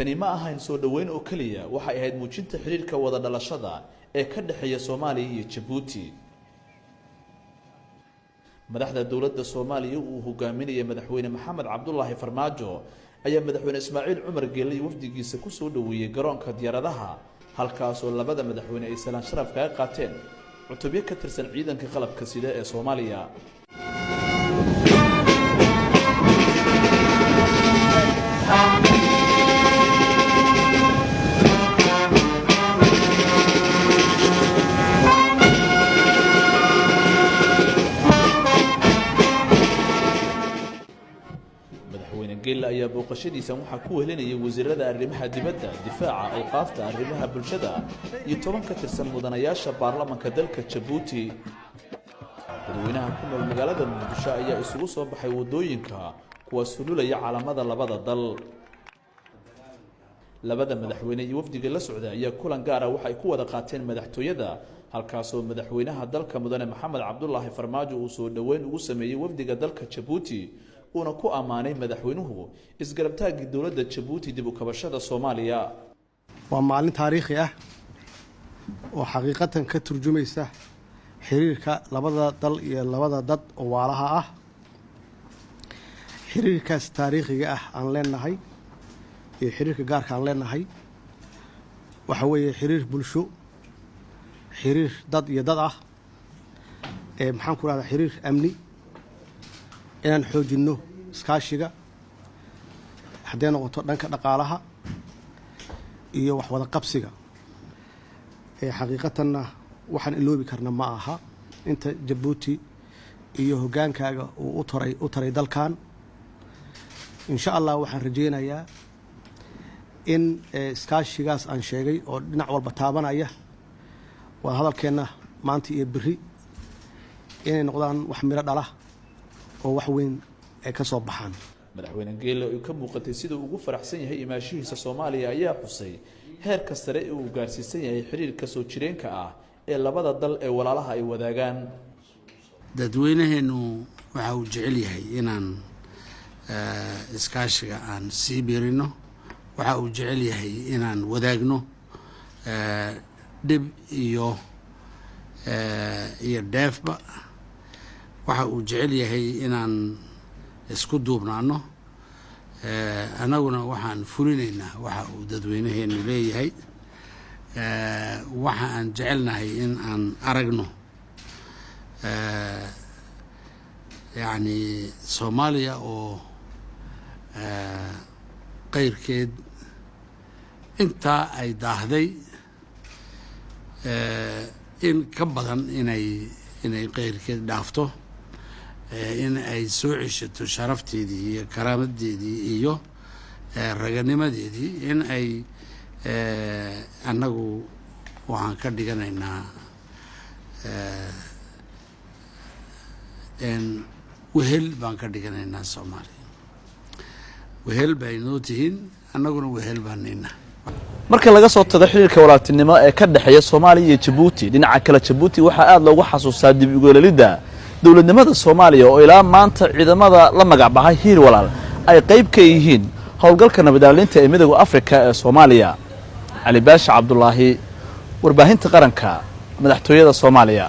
Tani ma ahayn soo dhoweyn oo keliya, waxay ahayd muujinta xidhiirka wada dhalashada ee ka dhexeeya Soomaaliya iyo Jabuuti. Madaxda dowladda Soomaaliya uu hogaaminaya Madaxweyne Maxamed Cabdulaahi Farmaajo ayaa Madaxweyne Ismaaciil Cumar Geelle iyo wafdigiisa kusoo dhoweeyey garoonka diyaaradaha, halkaasoo labada madaxweyne ay salaan sharaf kaga qaateen cutubyo ka tirsan ciidanka qalabka sida ee Soomaaliya. Madaxweyne Geelle ayaa booqashadiisan waxaa ku wehelinayay wasiirada arrimaha dibadda, difaaca, awqaafta, arrimaha bulshada iyo 10 ka tirsan mudanayaasha baarlamanka dalka Jabuuti. Dadweynaha ku nool magaalada Muqdisho ayaa isugu soo baxay waddooyinka, kuwaas hululaya calamada labada dal. Labada madaxweyne iyo wafdiga la socda ayaa kulan gaara waxay ku wada qaateen madaxtooyada, halkaasoo madaxweynaha dalka, Mudane Maxamed Cabdulaahi Farmaajo, uu soo dhoweyn ugu sameeyey wafdiga dalka Jabuuti, uuna ku ammaanay madaxweynuhu isgarabtaaggii dowladda Jabuuti dib u kabashada Soomaaliya. Waa maalin taariikhi ah oo xaqiiqatan ka turjumaysa xiriirka labada dal iyo labada dad oo walaalaha ah. Xiriirkaas taariikhiga ah aan leenahay iyo xiriirka gaarka aan leenahay waxa weeye xiriir bulsho, xiriir dad iyo dad ah, ee maxaan ku rahdaa, xiriir amni, inaan xoojinno iskaashiga hadday noqoto dhanka dhaqaalaha iyo wax wada qabsiga. Ee xaqiiqatanna waxaan iloobi karna ma aha inta Jabuuti iyo hoggaankaaga uu u taray dalkan. Insha Allah waxaan rajeynayaa in iskaashigaas aan sheegay oo dhinac walba taabanaya waa hadalkeenna maanta iyo beri inay noqdaan wax miro dhala oo wax weyn ay ka soo baxaan. Madaxweyne Geelle oo ka muuqatay sida uu ugu faraxsan yahay imaashihiisa Soomaaliya ayaa xusay heerka sare ee uu gaarsiisan yahay xiriirka soo jireenka ah ee labada dal ee walaalaha ay wadaagaan. Dadweynaheennu waxa uu jecel yahay inaan iskaashiga aan sii biirino. Waxa uu jecel yahay inaan wadaagno dhib iyo dheefba. Waxa uu jecel yahay inaan isku duubnaano. Annaguna waxaan fulinaynaa waxa uu dadweynaheenu leeyahay. Waxa aan jecelnahay in aan aragno, yacni, Soomaaliya oo qeyrkeed intaa ay daahday in ka badan inay qeyrkeed dhaafto, in ay soo ceshato sharafteedii iyo karaamadeedii iyo raganimadeedii. In ay annagu waxaan ka dhiganaynaa wehel baan ka dhiganaynaa. Soomaaliya wehel bay noo tihiin, annaguna wehel baan nina. Marka laga soo tago xiriirka walaaltinimo ee ka dhexeeya Soomaaliya iyo Jabuuti, dhinaca kale Jabuuti waxaa aada loogu xasuustaa dib ugoolelidda dowladnimada Soomaaliya, oo ilaa maanta ciidamada la magac baxay Hiil Walaal ay qayb ka yihiin howlgalka nabadaalinta ee Midowda Afrika ee Soomaaliya. Cali Baasha Cabdulaahi, Warbaahinta Qaranka, madaxtooyada Soomaaliya.